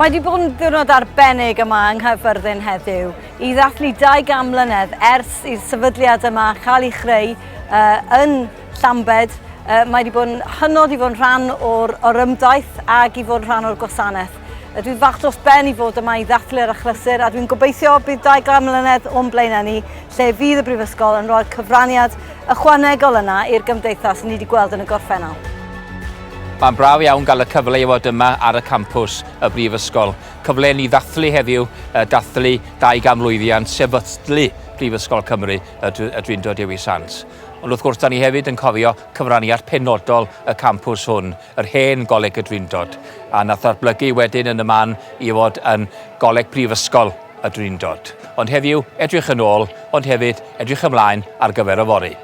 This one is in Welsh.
Mae wedi bod yn ddiwrnod arbennig yma yng Nghaerfyrddin heddiw i ddathlu 200 mlynedd ers i'r sefydliad yma chael ei chreu uh, yn Llambed. Uh, mae wedi bod yn hynod i fod yn rhan o'r, or ymdaith ac i fod yn rhan o'r gwasanaeth. Uh, dwi'n fach dros ben i fod yma i ddathlu'r achlysur a dwi'n gobeithio bydd 200 mlynedd o'n blaenau ni lle fydd y Brifysgol yn rhoi'r cyfraniad ychwanegol yna i'r gymdeithas ni wedi gweld yn y gorffennol. Mae'n braf iawn gael y cyfle i fod yma ar y campws y Brifysgol. Cyfle ni ddathlu heddiw, dathlu 200 mlwyddiant sefydlu Prifysgol Cymru y, y Drindod Dewi Sant. Ond wrth gwrs, da ni hefyd yn cofio cyfraniad penodol y campws hwn, yr hen Goleg y Drindod, a nath ddatblygu wedyn yn y man i fod yn Goleg Prifysgol y Drindod. Ond heddiw, edrych yn ôl, ond hefyd edrych ymlaen ar gyfer yfory.